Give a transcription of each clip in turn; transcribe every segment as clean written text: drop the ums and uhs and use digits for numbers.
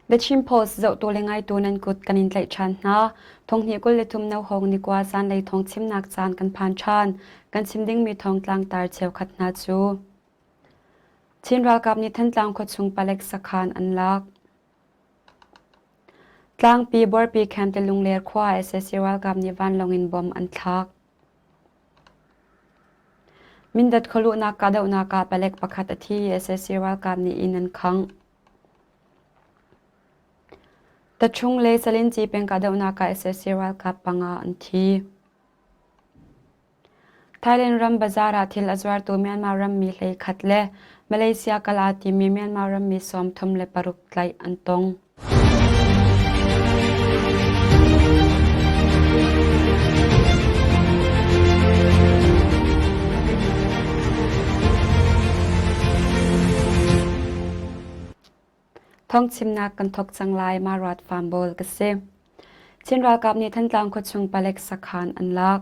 The Chin Post zohtu le ngaitu nan kut kan in tlaih ṭhan hna. Thonghnih 23 no hawng ni kua zanlei thawng chimnak caan kan phan ṭhan. Kan chim dingmi thawng tlangtar cheukhat hna cu Chin ralkap nih Thantlang khuachung palek sakhan an lak. Tlangpi Buarpi Camp te Lungler khua sac ralkap nih vanlawng in bom an thlak. Mindat khualuhnak kahdohnak ah palek pakhat a thi i sac ralkap nih inn an khangh. Tachung le Salinci peng kahdohnak ah sac ralkap panga an thi. Thailand ram bazaar ah thil a zuartu Myanmar rammi 11 le Malaysia kal aa timmi Myanmar rammi 36 tlaih an tong. Thawngchimnak kan thawk cang lai Maruat Farmbawl ka si. Chin ralkap nih Thantlang khuachung palek sakhan an lak.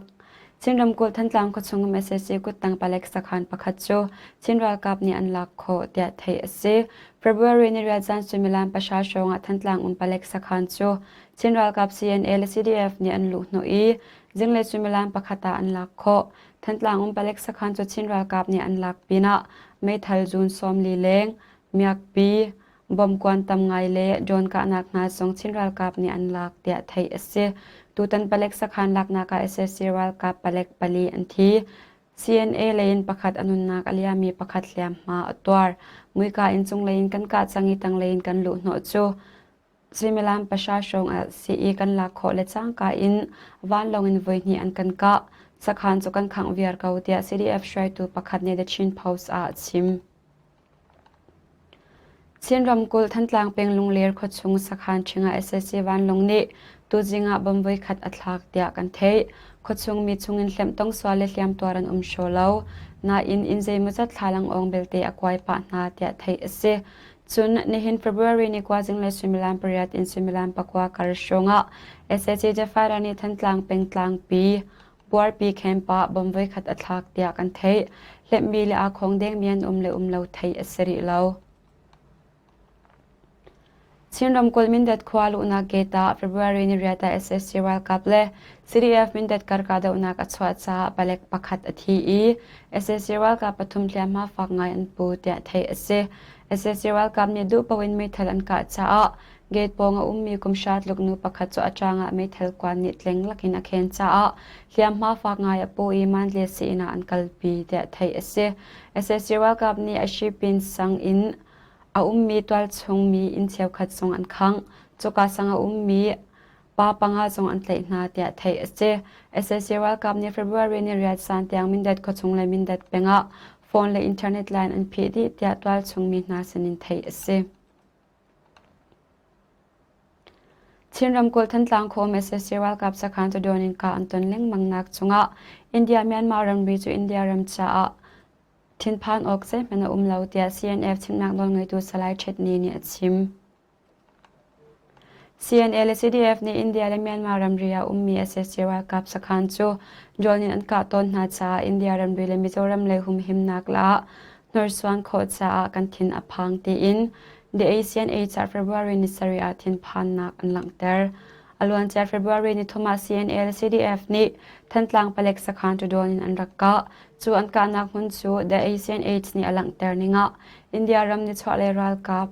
Chin ramkulh Thantlang khuachung um sac kuttang palek sakhan pakhat cu Chin ralkap nih an lak khawh tiah theih a si. February ni riat zan suimilam pahra hrawng ah Thantlang um palek sakhan cu Chin ralkap CNA le CDF nih an luhhnawh i zinglei suimilam pakhat ah an lak khawh. Thantlang um palek sakhan cu Chin ralkap nih an lak pinah meithal zun 40 leng, miakpi, bomkuan tam ngai le drone kahnak hna zong Chin ralkap nih an lak tiah theih a si. Tutan palek sakhan laknak ah sac ralkap palek pali an thi. CNA lei in pakhat a nunnak a liami pakhat hliamhma a tuar. Muika in cunglei in kan kah cang i tanglei in kan luh hnawh cu suimilam pahra hrawng ah sii kan lak khawh le cangka in vanlawng in voihnih an kan kah. Sakhan cu kan khangh viar ko tiah CDF hruaitu pakhat nih The Chin Post ah a chim. Chin ramkulh Thantlang peng Lungler khuachung sakhan ṭhing ah sac vanlawng nih tuzing ah bomb voikhat a thlak tiah kan theih. Khuachung mi chungin hlemhtong sual le hliamtuar an um hraw lo. Nain inn zeimawzat thlalang-awng belte a kuai pah hna tiah theih a si. Cun nihin February ni kua zinglei suimilam pariat in suimilam pakua kar hrawng ah sac Jafara nih Thantlang peng tlangpi Buarpi camp ah bomb voikhat a thlak tiah kan theih. Hlemhmi le aa khong dengmi an um le um lo theih a si rih lo. Chin ramkulh Mindat khua luhnak gate ah February ni riat ah sac ralkap le CDF Mindat kar kahdohnak a chuah caah palek pakhat a thi i sac ralkap pathum hliamhma fak ngai an pu tiah theih a si. Sac ralkap nih duh paoh in meithal an kah caah Gate pawng a ummi kum hra tluk nu pakhat cu a ṭang ah meithal kuan nih tleng lakin a khen caah hliamhma fak ngai a pu i Mandalay sii-inn ah an kalpi tiah theih a si. Sac ralkap nih a Shipin sang in a ummi tualchung mi inn cheukhat zong an khangh. Cuka sang a ummi pa panga zong an tlaih hna tiah theih a si. Sac ralkap nih February ni riat zan tiang Mindat khuachung le Mindat peng ah phone le internet line an phih dih tiah tualchung mi hna sinin theih a si. Chin ramkulh Thantlang khuam sac ralkap sakhan cu drone in kah an ton lengmangnak cungah India-Myanmar ramri cu India ram caah thinphan awk zeihmanh a um lo tiah CNF chimnak nawlngeitu Salai Htet Ni nih a chim. CNA le CDF nih India le Myanmar ramri ah ummi sac ralkap sakhan cu drone in an kah tawn hna caah India ramri le Mizoram lei humhimnak la hnorsuan khawh caah kan thin a phang tiin The Asian Age ah February ni sarih ah thinphannak an langhter. A luancia February ni thum ah CNA le CDF nih Thantlang palek sakhan tudawn in an rak kah. Cu an kahnak hmun cu The Asian Age nih a langhter ning ah India ram nichuahlei ralkap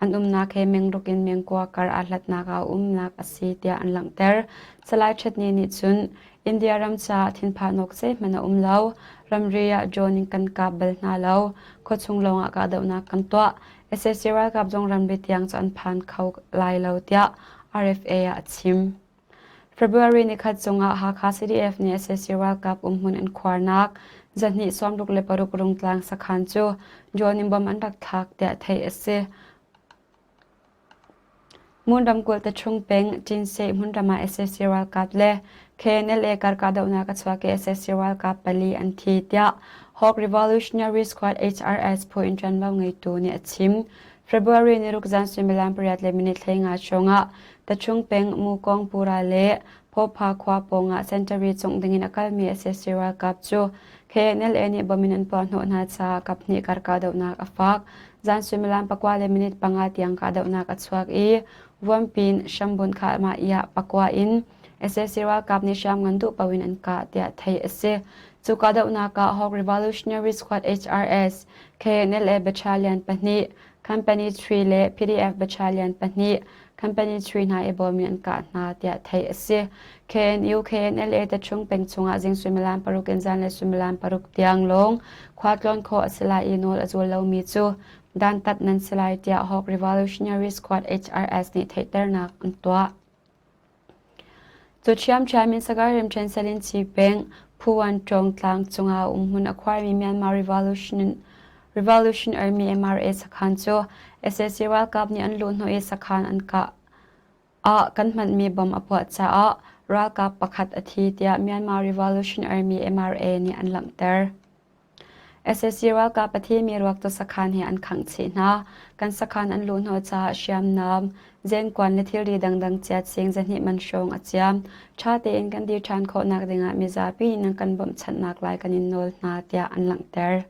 An umnak he mengruk in mengkua kar aa hlatnak ah umnak a si tiah an langhter. Salai Ṭhetni nih cun India ram caah thinphan awk zeihmanh a um lo. Ramri ah drone in kan kap bal hna lo. Khuachung lawngah kahdohnak kan tuah. Sac ralkap zong ramri tiang cu an phan kho lai lo tiah RFA ah a chim. February nikhat cungah Hakha CDF nih sac ralkap umhmun an khuarnak zahnih 66 Rungtlang sakhan cu drone in bomb an rak thlak tiah theih a si. Ngun ramkulh Tachung peng Ṭinseh hmunram ah sac ralkap le KNLA kar kahdohnak a chuak i sac ralkap pali an thi tiah Hawk Revolutionary Squad HRS phu in ṭuanvo ngeitu nih a chim. February ni ruk zan suimilam pariat le minute 15 hrawng ah Tachung peng Mukong Pura le Phawpha khua pawngah sentari cungh dingin a kalmi sac ralkap cu KNLA nih bom in an puahhnawh hna caah kaphnih kar kahdohnak a fak. Zan suimilam pakua le minute panga tiang kahdohnak a chuak i Vuanpin hrambunh kha mah iah pakua in sac ralkap nih hriamngan duh paoh in an kah tiah theih a si. Cu kahdohnak ah Hawk Revolutionary Squad HRS, KNLA Battalion pahnih, Company 3 le PDF Battalion pahnih, Company 3 hna i bawm in an kah hna tiah theih a si. KNU KNLA Tachung peng chungah zing suimilam paruk in zanlei suimilam paruk tiang lawng khua tlawn khawh a si lai i nawl a zul lomi cu dantat nan si lai tiah Hawk Revolutionary Squad HRS nih theihternak an tuah. Cu ṭhiamṭhiam in Sagaing ramṭhen Salinci peng Phuwan Ṭawng tlang cungah umhmun a khuarmi Myanmar Revolution, Revolution Army MRA sakhan cu sac ralkap nih an luhhnawh i sakhan an kah ah kan hmanhmi bom a puah caah ralkap pakhat a thi tiah Myanmar Revolution Army MRA nih an langhter. Sac ralkap a thimi ruak cu sakhan he an khangh chih hna. Kan sakhan an luhhnawh caah hriamnam, zenkuan le thilri dangdang chiat sing zahnih man hrawng a ciam. Ṭha tein kan dir ṭhan khawhnak dingah mizapi nih nan kan bawmhchanhnak lai kan in nawl hna tiah an langhter.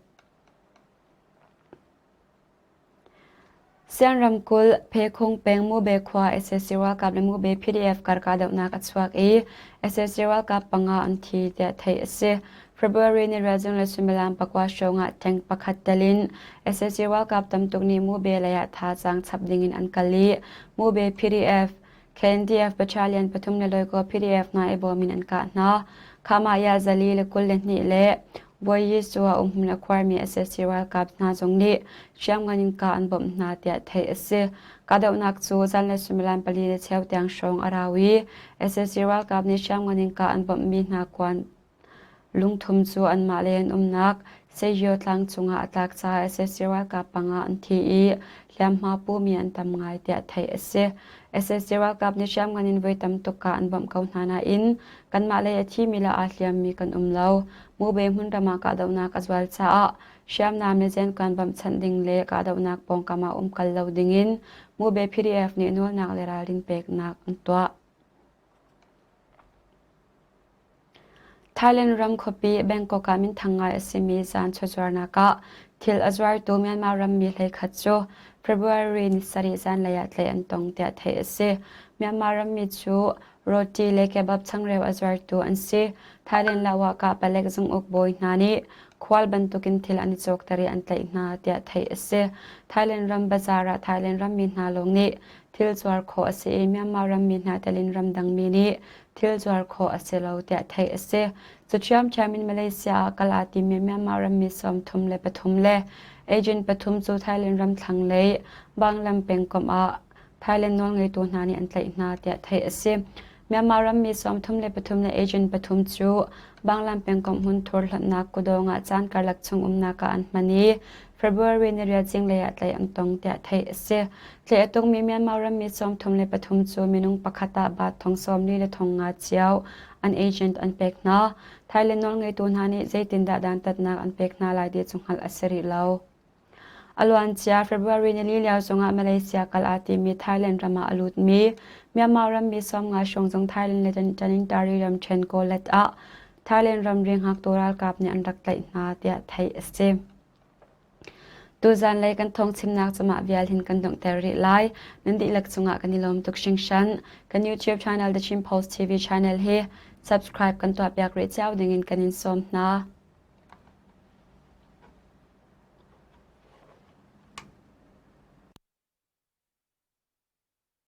Sian ramkulh Phekhung peng Mube khua sac ralkap le Mube PDF kar kahdohnak a chuak i sac ralkap panga an thi tiah theih a si. February ni rialzung le suimilam pakua hrawng ah tank pakhat tel in sac ralkap tamtuk nih Mube lei ah thazaang chap ding in an kal i Mube PDF KNDF battalion pathum le Loikaw PDF hna i bawm in an kah hna. Khamah zali le 22 le Voi Jesuh umhmun a khuarmi sac ralkap hna zong nih hriamngan in kah an bawmh hna tiah theih a si. Kahdohnak cu zanlei suimilam pali le cheu tiang hrawng a rau i sac ralkap nih hriamngan in kah an bawmhmi hna kuan Lungthum cu anmah le an umnak Seyio tlang cungah a tlak caah sac ralkap panga an thi i hliamhma pumi an tam ngai tiah theih a si. Sac ralkap nih hriamngan in voi tam tuk kah an bawmh ko hna nain kanmah lei a thimi le aa hliammi kan um lo. Mube hmunram ah kahdohnak a zual caah hriamnam le zenkuan bawmhchanh ding le kahdohnak pawngkam ah umkal lo dingin Mube PDF nih nawlnak le ralrin peknak an tuah. Thailand ram khuapi Bangkok ah minthang ngai a simi zaan chawzuarnak ah thil a zuartu Myanmar rammi hleikhat cu February ni sarih zanlei ah tlaih an tong tiah theih a si. Myanmar rammi cu roti le kebab changreu a zuartu an si. Thailand Lahwahkah palek zunguk bawi hna nih khual bantukin thil an i cawkter i an tlaih hna tiah theih a si. Thailand ram bazaar ah Thailand rammi hna lawng nih thil zuar khawh a si i Myanmar rammi hna tel in ramdangmi nih thil zuar khawh a si lo tiah theih a si. Cu ṭhiamṭhiam in Malaysia ah kal aa timi Myanmar rammi 33 le agent pathum cu Thailand ram thlanglei Banglam pengkomh ah Thailand nawlngeitu hna nih an tlaih hna tiah theih a si. Myanmar rammi 33 le agent pathum cu Banglam pengkomh hmunthur hlonhnak kudawng ah caan karlak chung umnak ah an hman i February ni riat zinglei ah tlaih an tong tiah theih a si. Tlaih a tongmi Myanmar rammi 33 cu minung pakhat ah baht thong sawmli le thong nga cio an agent an pek hna. Thailand nawlngeitu hna nih zeitindah dantatnak an pek hna lai ti cu hngalh a si rih lo. A luancia February nili lio zongah Malaysia kal aa timi Thailand ram ah a lutmi Myanmar rammi 50 hrawng zong Thailand le Tanintari ramṭhen Kawlet ah Thailand ramri hngaktu ralkap nih an rak tlaih hna tiah theih a si. Tuzanlei kan thawngchimnak cu mah vial hin kan donghter rih lai. Nan dihlak cungah kan i lawm tuk hringhran. Kan YouTube channel The Chin Post TV channel hi subscribe kan tuahpiak rih cio dingin kan in sawm hna.